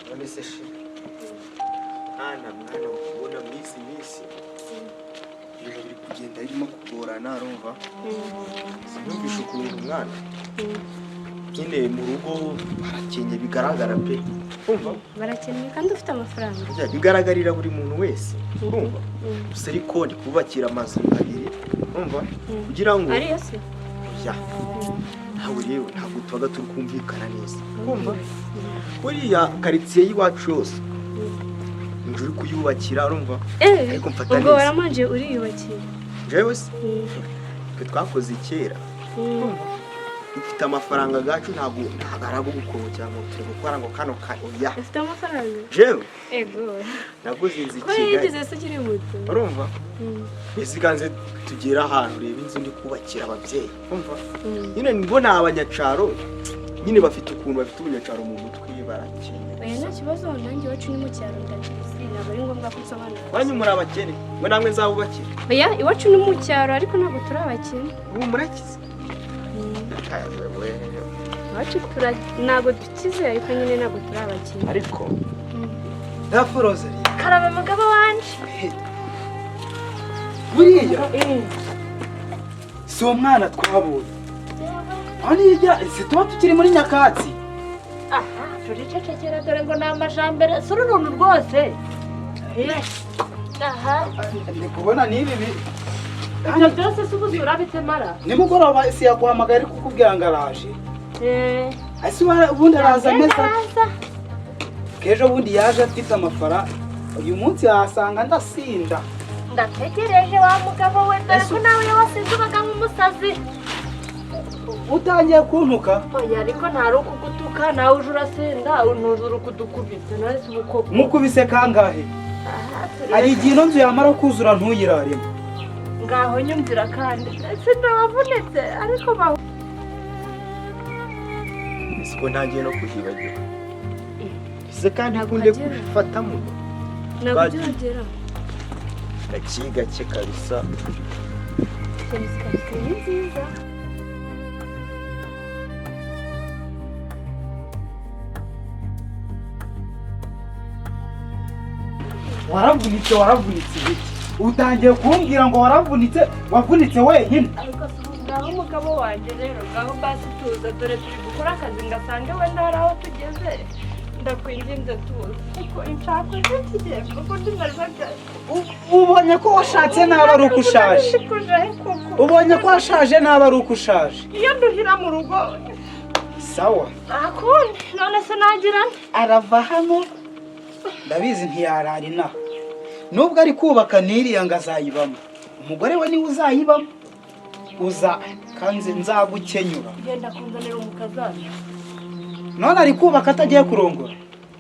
None se shi, mwana, mwana, kubona muri izi minsi ibintu biri kugenda birimo kugorana, urumva? Sinumvishe ukuntu umwana nyine mu rugo barakenye, bigaragara pe, urumva? Barakennye kandi ufite amafaranga? Burya bigaragarira buri muntu wese, urumva? Gusa ariko ndi kubakira amazu abiri, urumva, kugira ngo Ariyo se? Ya, nawe rero ntabwo tubaga turi kumvikana neza, urumva? Buriya karitsiye y'iwacu yose inzu uri kuyubakira, urumva? Ariko mfata Ubwo neza. waramanje uriyubakiye? Jewe se, twe twakoze kera. Dufite amafaranga gacu, ntabwo ari ago gukorokera ngo turi gukora ngo kano ka oya. Ufite amafaranga? Jewe Ego. naguze inzu i Ko Kigali. yigize se ukiri muto? Urumva, iziganze tugera ahantu, ureba inzu ndi kubakira ababyeyi, urumva? Nyine mbona abanyacaro nyine bafite ukuntu bafite ubunyacaro mu mutwe, barakennye. Oya, nta kibazo, nanjye iwacu ni mu cyaro, ndabizi, ntabwo ari ngombwa ko nsobanura. Banyu muri abakene ngo namwe nzabubakire? Oya, iwacu ni mu cyaro ariko ntabwo turi abakene. Ubu murakize? Iwacu ntabwo dukize ariko nyine ntabwo turi abakene. Ariko Ndaforoze. Karame, mugabo wanje. Buriya si umwana twabonye aho nijya, si tuba tukiri muri nyakatsi. Aha turicecekera, dore ngo ni amajambere, si uru runtu rwose aha. Ndi kubona n'ibi Ibyo byose si ubu urabitemara? Nimugoroba si yaguhamagaye ari kukubwira ngo araje? Ese ubundi araza ameze ate? K'ejo bundi yaje afite amafaranga, uyu munsi yasanga ndasinda. Ndategereje wa mugabo we, dore ko nawe iyo wasinze ubaga nk'umusazi. Utangiye kuntuka? Oya, ariko ntari ukugutuka, nawe uje urasinda ntuzura ukudukubise, nawe si ubukoko. Mukubise kangahe? Hari igihe ino nzu yamara kuzura ntuyiraremo. Ngaho nyumvira kandi sinawavunitse ariko bahu. Siko ntangiye no kuhibagirwa ese kandi nkunde Ntabwo uhagera. kubifatamo. Ntabwo ujya uhagera. Gake gake kabisa. Karitsiye ni nziza. Waravunitse, waravunitse ibiki? Utangiye kumbwira ngo waravunitse, wavunitse wenyine. Ariko si ubu, ngaho umugabo wanjye rero, ngaho basi tuza, dore turi gukora akazi ngasange wenda hari aho tugeze. Ndakwinginze tuza, kuko inshako z'ikigihe kuko ndinajaga. Ubonye ko washatse nabi ari uko ushaje. Ubonye ko washaje nabi ari uko ushaje. Iyo nduhira mu rugo. Sawa. Ntakundi, none se nagira nte? Arava hano ndabizi, ntiyarara inaha. Nubwo ari kubaka n'iriya ngo azayibamo, umugore we niwe uzayibamo. Uza kanze nzagukenyura. Genda kunzanira umukazana. None ari kubaka atagiye kurongora?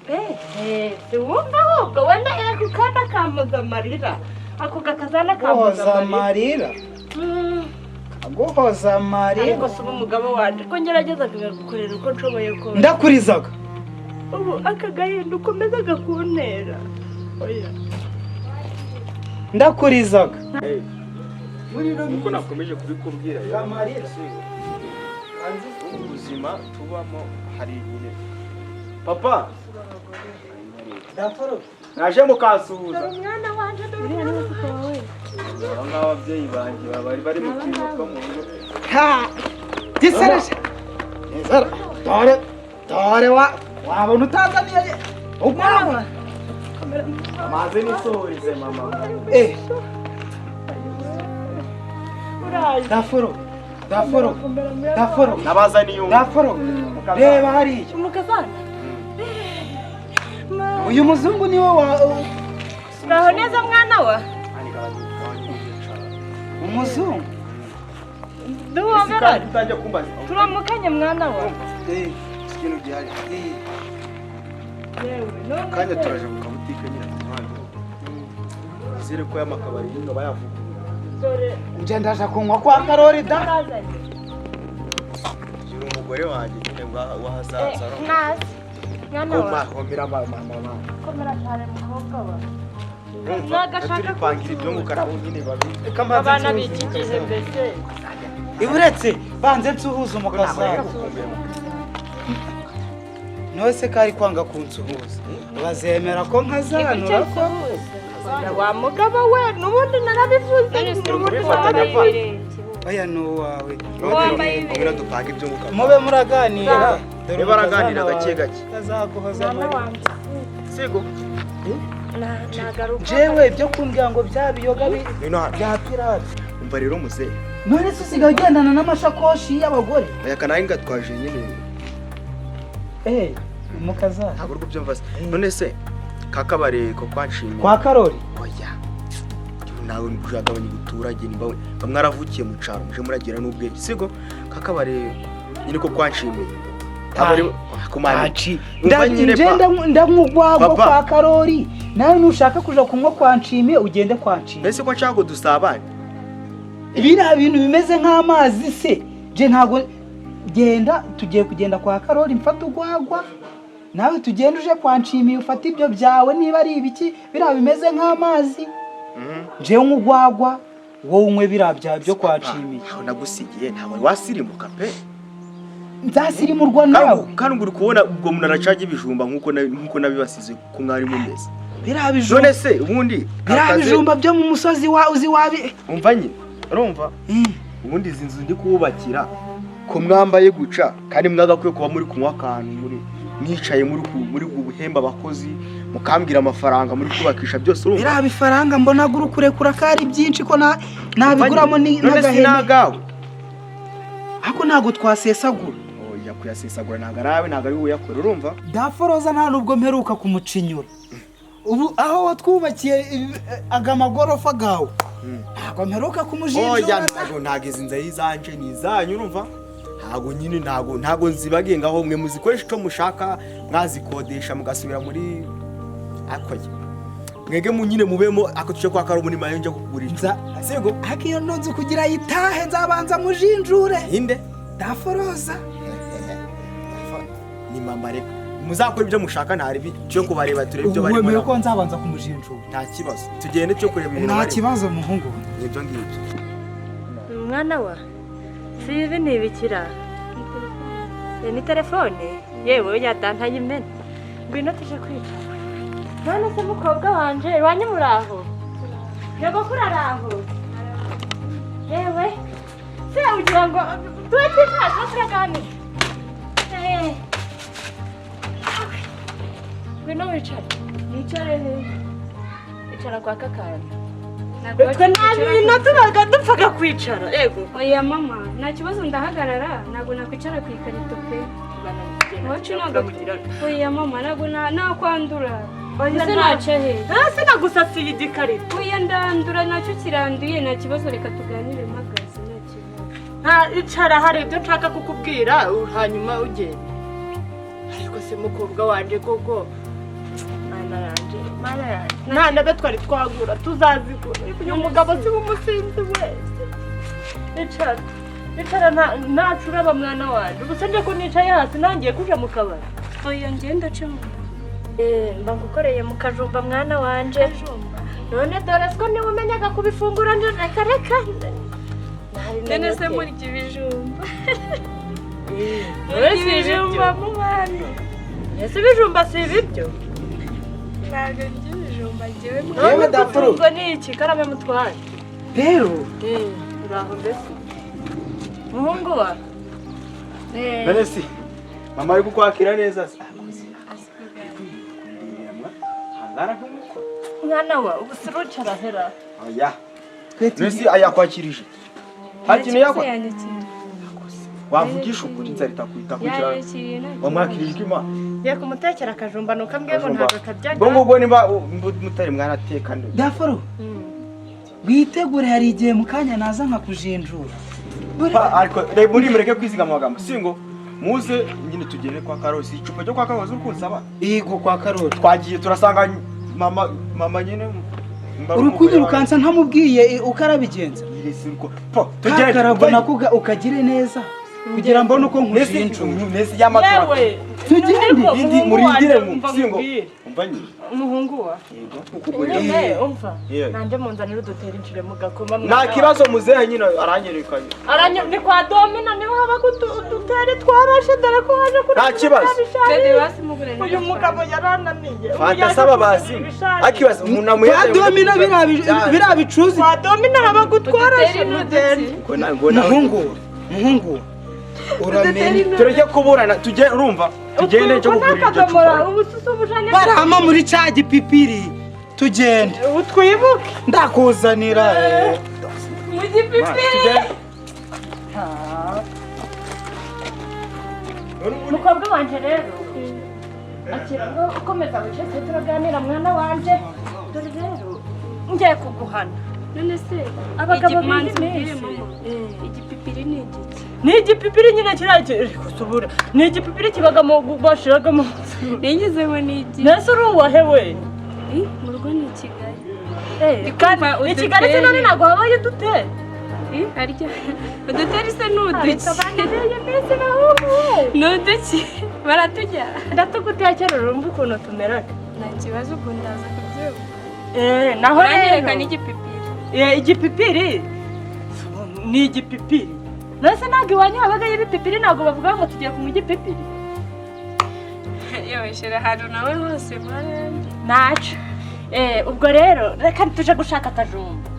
Eh, wumva ahubwo wenda ako kana kampoza amarira, ako gakazana kampoza Guhoza amarira. amarira. Guhoza amarira. Ariko si ubu, umugabo wanjye, ko ngerageza kugakorera uko nshoboye kose. Ndakurizaga. Ubu aka gahinda ukomeza kuntera, oya. Ndakurizaga. Nkuko nakomeje kubikubwira rero, Amarira. ubuzima tubamo hari nyine papa Ndaforoza. naje mukansuhuza. Dore umwana wanjye, dore. Uriya ni papa wawe? Aba ngaba ababyeyi banjye baba bari mu turimo two mu rugo. Ha! Gisereje. Nezara. Dore, dore wa wabona utazaniye ugwabo. Amaze nisuhurize mama. Uraje. Ndaforo. Ndaforo. Ndaforo. Nabazaniye umwe. Ndaforo. Reba hariya. Umukazana. Uyu muzungu niwe wa Uraho neza mwana wa. Umuzungu. Duhoberane. Utangiye kumbaza. Turamukanye mwana wa. Ikintu gihari. Yewe none Kanya se- turaje mu kabutike nyine ku muhanda. Izere ko y'amakabari nyine bayavuguruye. Dore. Nje ndaje kunywa kwa Karori da. Urazanye. Uyu ni umugore wanjye nyine w'ahazaza. Nazi mwana Koma wa. homera mama mama. Komera cyane mukobwa wa. Urumva, Nagashaka turipangira ibyo ngo karabo nyine babi. Reka mbanze Abana nsuhuze b'iki gihe umukazana. mbese. Iburetse banze nsuhuze umukazana. Nose kari kwanga kunsuhuza. Bazemera ko nkazanura ko wa mugabo we n'ubundi narabivuze n'ubundi narabivuze. Oya ni uwawe. Ngwino dupange ibyo nguka. Mube muraganira. Mube baraganira gake gake. Kazaguhoza muri. Sigo. Nagaruka. Jewe ibyo kumbwira ngo bya biyoga bya pirate. Umva rero muze. None se usigaye ugendana n'amashakoshi y'abagore? Oya kanaye ngatwaje nyine. Mukaza. Ntabwo uri kubyumva se. None se kakabare ko kwanshimye. Kwa Karori? Oya. Nawe nkushagabanya ubuturage nimba bamwe aravukiye mu caro muje muragira n'ubwenge. Sigo kakabare nyine ko kwanshimiye. Tabari kumani. Ndagenda ndamugwago kwa Karori. Nawe nushaka kuja kunywa kwanshimiye ugende kwanshimiye. Mbese ko nshaka dusabane. Biriya bintu bimeze nk'amazi se. Je ntago genda tugiye kugenda kwa Karori mfata ugwagwa. Nawe tugende uje kwanshimiye ufata ibyo byawe niba ari ibiki biriya bimeze nk'amazi. Je nk'ugwagwa wowe unywe biriya bya byo kwanshimiye. Aho nagusigiye ntabwo wasirimuka pe. Nzasirimurwa nawe. Kandi uri kubona ubwo umuntu aracaje ibijumba nkuko nabibasize ku mwari mumeze. Biriya bijumba. None se ubundi biriya bijumba byo mu musozi wa uzi wabi. Umva nyine urumva ubundi izi nzu ndi kubakira ko mwambaye guca kandi mwagakwiye kuba muri kunywa akantu muri mwicaye muri guhemba abakozi mukambwira amafaranga muri kubakisha byose urumva. Biriya bifaranga mbona guru kurekura kari byinshi ko nabiguramo n'agahene. Nagawe ariko ntago twasesagura. Oya kuyasesagura ntago arawe ntago ari wowe uyakora urumva. Daforoza nta nubwo mperuka kumucinyura. Ubu aho watwubakiye aga magorofa gawe ntago mperuka kumujinjura. Oya ntago ntago izi nzu ari izanje ni izanyu urumva. Ntago nyine ntago nzibagenga aho mwe muzikoresha icyo mushaka mwazikodesha mugasubira muri akoye. Mwege munyine mubemo ako tuje kwa Karori muri mayo nje kukugurisha. Sego hakiyo nonze kugira yitahe nzabanza mujinjure. Inde? Daforoza. Ni mama reka. Muzakora ibyo mushaka ntari cyo kubareba turebe ibyo barimo. Wemeye ko nzabanza kumujinjura. Nta kibazo. Tugende cyo kureba ibintu. Nta kibazo muhungu. Nibyo ngibyo. Mwana wa sibi ni ibikira. Ni telefone yewe yadantaye imena. Ngwino tuje kwicara. None se mukobwa wanje iwanyu muraho? Yego kuraraho. Yewe se ugira ngo tuwe turaganira. Ngwino wicare. Wicare he? Icara kwa kakana. Twe nta tubaga dupfaga kwicara. Yego. Oya mama, nta kibazo ndahagarara, ntago nakwicara ku ikarito pe. Wacu ntago. Oya mama, ntago nakwandura. Oya naca he? Hasi nagusasiye igikarito. Oya ndandura nacyo kiranduye, nta kibazo reka tuganire mpagaze nta kibazo. Nta icara hari ibyo nshaka kukubwira hanyuma ugende. Ariko se mukobwa wanje koko mana yanje mana yanje nta nabe twari twagura tuzazigura uyu mugabo si umusinzi wese. Icara icara ntacuraba mwana wanje ubu se nje ko nicaye hasi nangiye kuja mu kabari. Oya ngenda camo. Mba ngukoreye mu kajumba mwana wanje. None dore ko niwe umenyaga kubifungura nje reka reka. None se muri ibijumba. None si ibijumba mu bantu. Ese ibijumba si ibibyo? Ntabwo ndya ibijumba njyewe. Yewe Dafuru. Ubwo ni iki karame mutware? Rero uraho mbese. Muhungu wa. None se mama ari kukwakira neza se? Mwana wa ubu sirucara hera. Oya. Nese ayakwakirije. Nta kintu yakwa. Wavugisha ukuri nzara itakwita. Wamwakirijwe ima. Ngiye kumutekera akajumba nuko ambwiye ngo ntabwo akajyaga. Ngo ngubwo nimba mutari mwarateka ndo. Daforo. Witegure hari igihe mukanya naza nkakujinjura. Ariko muri mureke kwizigama amagambo singo muze nyine tugere kwa Karosi icupa ryo kwa Karosi uri kunsaba. Yego kwa Karori. Twagiye turasanga mama nyine uri kunyirukansa ntamubwiye ukarabigenza. Tugere nakuga ukagire neza kugira mbone uko nkujinjura. Nesi y'amatora. Yewe Tugende. Indi murindire mu singo. Umva nyine. Umuhungu wa Yego. Kukugurira. Nyine umva. Yeah. Nanjye munzanire udutera inshire mu gakoma. Nta kibazo muzehe nyine aranyerekanye. Aranyo ni kwa Domina niho haba udutere twarashe dore ko haje kuri. Nta kibazo. Bebe basi mugure. Uyu mugabo yarananiye. Fanta saba basi. Akibaza umuntu amuye. Kwa Domina biriya bicuzi. Kwa Domina haba gutwarashe mugende. Muhungu, muhungu. Uramenye. Tureke kuburana tujye urumva. Tugende cyo kugurira iryo cupa. Barama muri ca gipipiri. Tugende. Utwibuke. Ndakuzanira. Mu gipipiri. Mukobwa wanje rero akira ngo ukomeza wicare turaganira mwana wanje. Dore rero ngiye kuguhana. None se abagabo b'iyi minsi igipipiri ni igiki? Ni igipipiri nyine kiriya kusubura. Ni igipipiri kibagamo bashiragamo. Ningizeho ni igiki? Nese uri uwahe we? Mu rugo ni i Kigali. Kandi i Kigali se none ntabwo habaye uduteri? Harya uduteri se ni uduki? Ni uduki baratujya. Ndatugutekera urumva ukuntu tumeraga. Nta kibazo ubwo ndaza kubyumva. Naho rero uranyereka n'igipipiri. Igipipiri ni igipipiri. Nese ntabwo iwanyu habagayo ibipipiri, ntabwo bavuga ngo tugiye kunywa igipipiri. Yewe shira ahantu nawe hose mwana. Naco. Ubwo rero reka tuje gushaka akajumba.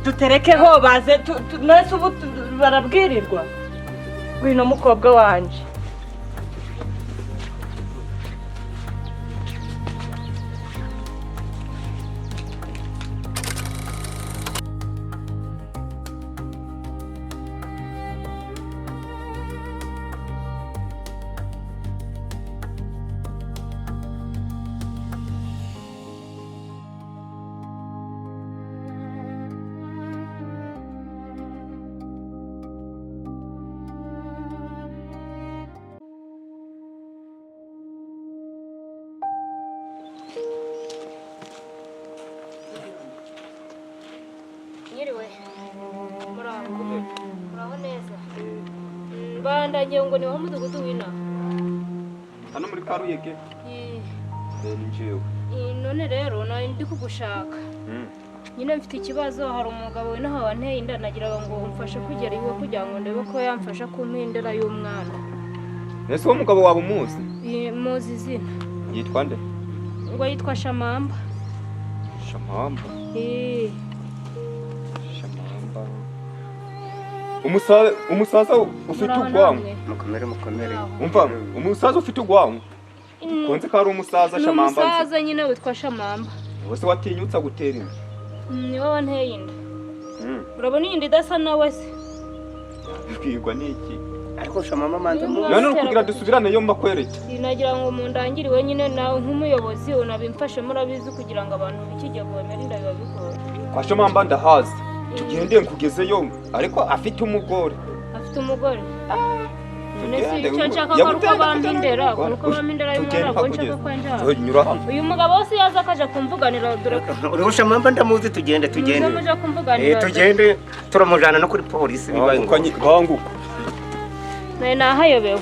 Duterekeho baze nese ubu barabwirirwa. Wino mukobwa wanje. Nyiriwe muraho muraho neza. Bandagiye ngo ni ho mudugudu wina hano muri Karuyege. Ni njyewe. None rero nari ndi kugushaka. Nyine mfite ikibazo, hari umugabo winaha wanteye inda, nagiraga ngo umfashe kugera iwe kugira ngo ndebe ko yamfasha kumpa indera y'umwana. Ese uwo mugabo waba umuzi? Muzi izina. Yitwa nde? Ngo yitwa Shamamba. Shamamba. Umusaza ufite ugwango. Mukomere mukomere. Umva, umusaza ufite ugwango. Konze ko ari umusaza Shamamba. Umusaza nyine witwa Shamamba. Wese watinyutsa gutera inda. Ni wowe wanteye inda. Urabona iyi nda idasa nawe se? Bwirwa n'iki? Ariko Shamamba manza mu. None kugira dusubirane yo mbakwereke. Sinagira ngo mundangire nyine nawe nk'umuyobozi unabimfashe murabizi kugira ngo abantu bikijye bemere inda biba bigoye. Kwa Shamamba ndahazi. Tugende nkugezeyo ariko afite umugore. Afite umugore. None icyo nshaka ko uko bambindera, uko bambindera y'umwana ngo nshaka ko njya. Uyu mugabo wose yaza akaja kumvuganira dore ko. Uriho Shamamba ndamuzi, tugende tugende. Tugende turamujana no kuri polisi bibaye ngombwa. Naye nahayobewe.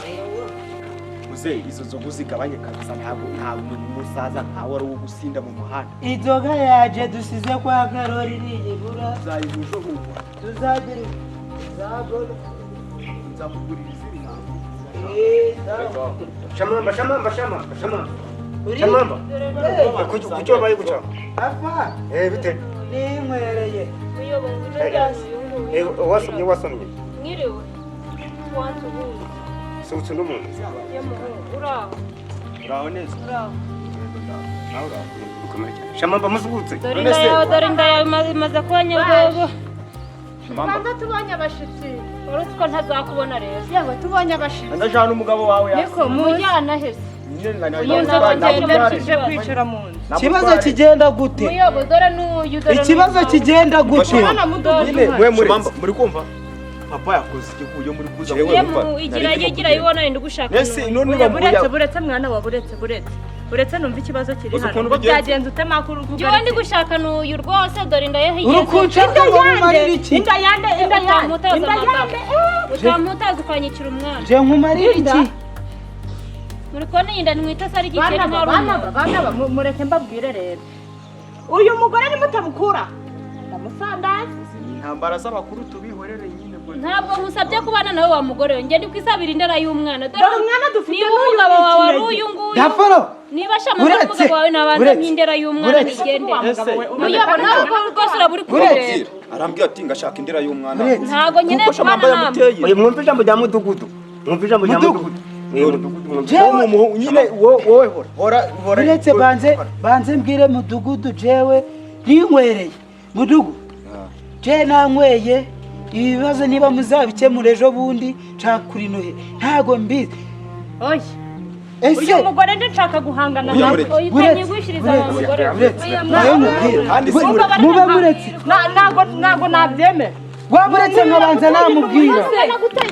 Muze izo zo guzigabanye kabisa, ntabwo nta musaza ntawe ari ugusinda mu muhanda. Inzoga yaje dusize kwa Karori niyibura. Uzayibusho huko. Tuzagere. Zabona. Nzakugurira izindi ntabwo. Shamamba shamamba shamamba shamamba. Shamamba. Kuki wabaye guca? Afa. Bite. Ninywereye. Muyobo Wasomye wasomye. Mwiriwe. Wantu ubuze. Sutsu n'umuntu. Uraho. Uraho neza. Uraho. Nawe uraho. Mukomere cyane. Shamamba muzugutse. Dore inda yawe, dore inda yawe imaze kuba nyarwego. Banza tubonye abashitsi. Uretse ko ntazakubona rero. Yewe tubonye abashitsi. Ndajana umugabo wawe ya. Niko mujyana hese. Nyine kwicara mu nzu. Ikibazo kigenda gute? Muyobo dore n'uyu dore. Ikibazo kigenda gute? Nyine mwe muri kumva. Papa yakoze igikuyo muri kuza igira igira ibona ndi gushaka. Nese none buretse buretse mwana wa buretse buretse. Uretse numva ikibazo kiri hano. Byagenze ute makuru kuko Njyewe ndi gushaka n'uyu rwose dore inda ye higeze. Urukunshaka ngo mumarire iki? Inda yande inda yande. Inda yande. Utamutaza ukanyikira umwana. Je nkumarire iki? Muri kubona iyi nda ntwite se ari igikeri Bana ntari bana umuntu. Bana, mureke mbabwire rero, uyu mugore nimutamukura ndamusandaza. Intambara z'abakuru tubihorere nyine bwo. Ntabwo nkusabye kubana nawe wa mugore we, njye ndi kwisabira indera y'umwana. Dore Dore umwana dufite niba n'uyu umugabo wawe ari ni uyu nguyu, Daforo. niba shamamba ari Uretse, umugabo wawe, nabanza uretse, nk'indera y'umwana uretse. nigendere. Wa mugabo we, Muyabo nawe ko rwose uraba uri Uretse. kureba. Arambwira ati ngashaka indera y'umwana. Uretse. Ntabwo nkeneye Kuko Shamamba kubana namwe. yamuteye. Oya, mwumve ijambo rya mudugudu, mwumve ijambo rya Mudugudu. mudugudu. Mwe mudugudu, mwumve. Jewe- Wowe nyine wowe hora hora hora. Uretse banze mbwire mudugudu, jewe ninywereye mudugu, je nanyweye. Ibi bibazo niba muzabikemura ejo bundi nshaka kuri Noheli, ntago mbizi. Oya, Ese uyu mugore nje nshaka guhangana Oya, nawe. mureke. Oya, utanyigwishiriza wa mugore we. Uretse nayo mubwire. Kandi si Mube muretse. Ntago nabyemera. Waba uretse nkabanza namubwira.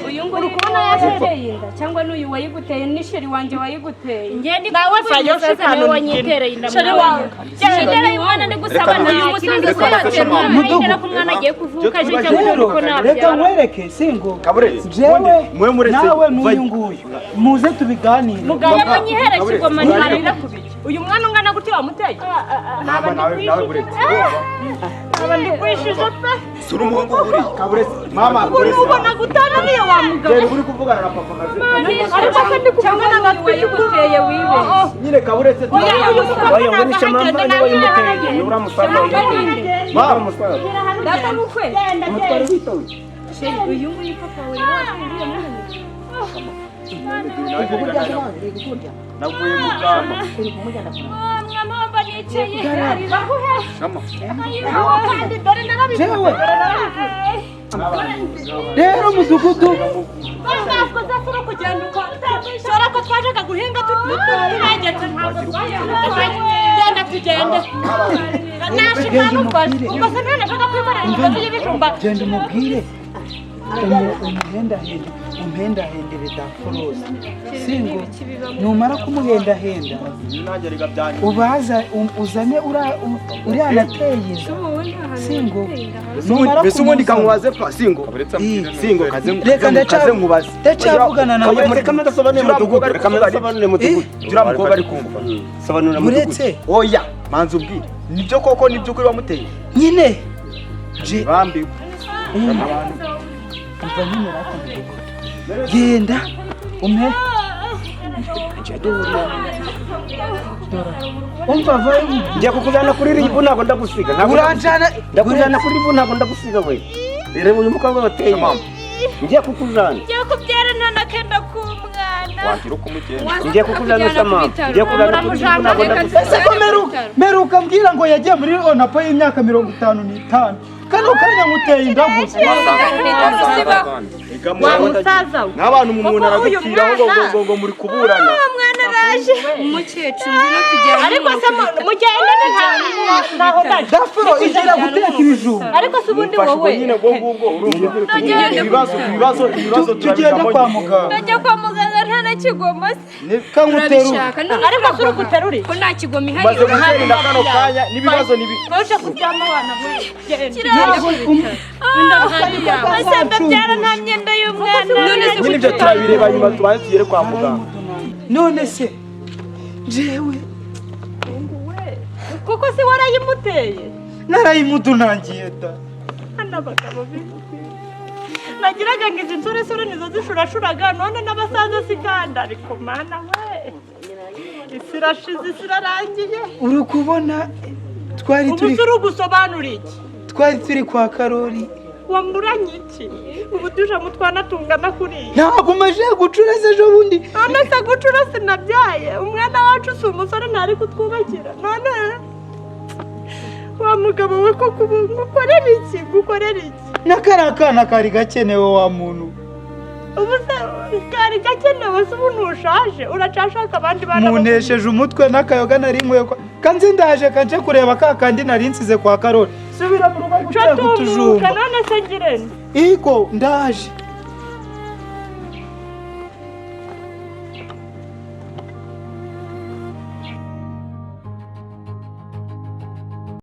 Uyu nguyu ni wowe wamuteye inda cyangwa n'uyu wayiguteye? Ni chéri wanjye wayiguteye. Njye ndi Nawe kuvuga vayo umusaza shitani niwe wanyitereye inda. Chéri mwawe. wawe. Indera y'umwana ndi gusaba Reka nta reka kindi reka gusaba reka umwana Mudugu. indera ko umwana agiye kuvuka ejo cyangwa Rero uko reka nabyara. nkwereke singo. Kaburetse, Jewe mwe muretse, nawe n'uyu vayo. nguyu muze tubiganire. Mugabo munyihere kigoma Ararira ku biki? Uyu mwana ungana gutya wamuteye? Mama, nawe buretse. Naba ndikwishije pe. Sura umuhungu buriya. Kaburetse mama, Ubu buretse. ubona gutana niyo wa mugabo. Genda uri kuvugana na papa kazi. Ariko se ndi Cyangwa kuvugana na n'uyu wayiguteye wibeshye. Nyine kaburetse. Oya, uyu mukobwa Oya, ngo ni ntabwo Shamamba ahagenda, niwe ntabwo wayimuteye, ahagenda. ni uriya musaza wayimuteye. Mama. Musaza. Data bukwe. Genda, Umutware genda. witonze. Chéri, uyu nguyu papa wawe niwe wateye uriya mwana? Navuye mu rugamba. Mwamamba nicaye. Shama. Kandi dore narabivuze. Jewe. Dore narabivuze. Rero mudugudu. Ntabwo zasura kugenda uko ushobora ko twajyaga guhinga turegetse, ntabwo twajyaga. Genda tugende. Genda umubwire. Ubwo se ntanashaka kwikorera imigozi y'ibijumba? Genda umubwire umuhendahende, umuhendahendere Daforoza singo. Numara kumuhendahenda Nanjye rega byanyu. ubaza uzane uriya nateye inda. Ubu wowe nta hantu Singo. waguteye inda hasi. Numara Mbese ubundi kumuzana- kankubaze pa singo. Kaburetse ambwire. Singo kaze Reka kaze nkubaze. ndacyavugana nawe. Oya, mureke ameze asobanure mudugudu, reka ameze asobanure mudugudu. Uriya mukobwa ari kumva. Sobanura mudugudu. Uretse. Oya, manza ubwire. Nibyo koko, nibyo ukuri wamuteye? Nyine je Bambi. Umva nyine rata mudugudu, genda umpe umva vayo. Ngiye kukujyana kuri RIB, ntabwo ndagusiga. Ntabwo Uranjana. ndakujyana kuri RIB, ntabwo ndagusiga we. Reba uyu mukobwa wateye. Shamamba. Ngiye kukujyana. Ngiye kubyara none akenda k'umwana. Wagira uko umugenza. Ngiye kukujyana Shamamba. Ngiye kukujyana kuri RIB, ntabwo ndagusiga. Ese ko meruka mbwira ngo yagiye muri onapo y'imyaka 55, kano kanya nguteye inda gusa? Wa musaza we. Nk'abantu umuntu Koko uyu aragupfira ngo mwana- ngo muri kuburana. Umwana araje. Umukecuru, ngwino tujyane. Ariko se mugende, ntaho ndaje. Dafuro igira guteka ibijumba. Ariko se ubundi Mufashe ubwo wowe nyine ubwo ngubwo urumva. Ibibazo Tugende turabijamo kwa nyuma. muganga. Ndajya kwa muganga nta na kigoma se? Kanguterura. Urabishaka none? Ariko se uri guterura? Ko nta kigoma ihari. Umaze gutera inda kano kanya n'ibibazo nibi. Uje kuryama wana we, genda. Ntabwo Ese ndabyara nta myenda y'umwana? None se Nyine ibyo turabireba nyuma, tubanze tugere kwa muganga. None se jewe Kuko se warayimuteye? Narayimudunangiye da. Hano abagabo b'inkubi nagiraga ngo izi nsoresore nizo zishurashuraga, none n'abasaza si kandi. Ariko mana we, isi irashize, isi irarangiye. Uri kubona twari Ubu turi se uri gusobanura iki? Twari turi kwa Karori. Wamuranye iki? Ubu tuje mu twana tungana kuriya. Ntabwo umaze gucura se ejo bundi? None se gucura sinabyaye? Umwana wacu si umusore, ntari kutwubakira? None wa mugabo we koko, ubu ngukorera iki, ngukorera iki? N'akariya kana kari gakenewe wa muntu. Ubu se kari gakenewe? Se ubu ntushaje, uracashaka abandi bana? Muntesheje umutwe n'akayoga nari nkwiye kanze ndaje kanje kureba ka kandi nari nsize kwa Karori. Subira mu rugo guteka Tumuka. utujumba. None se ngirente? Iko ndaje.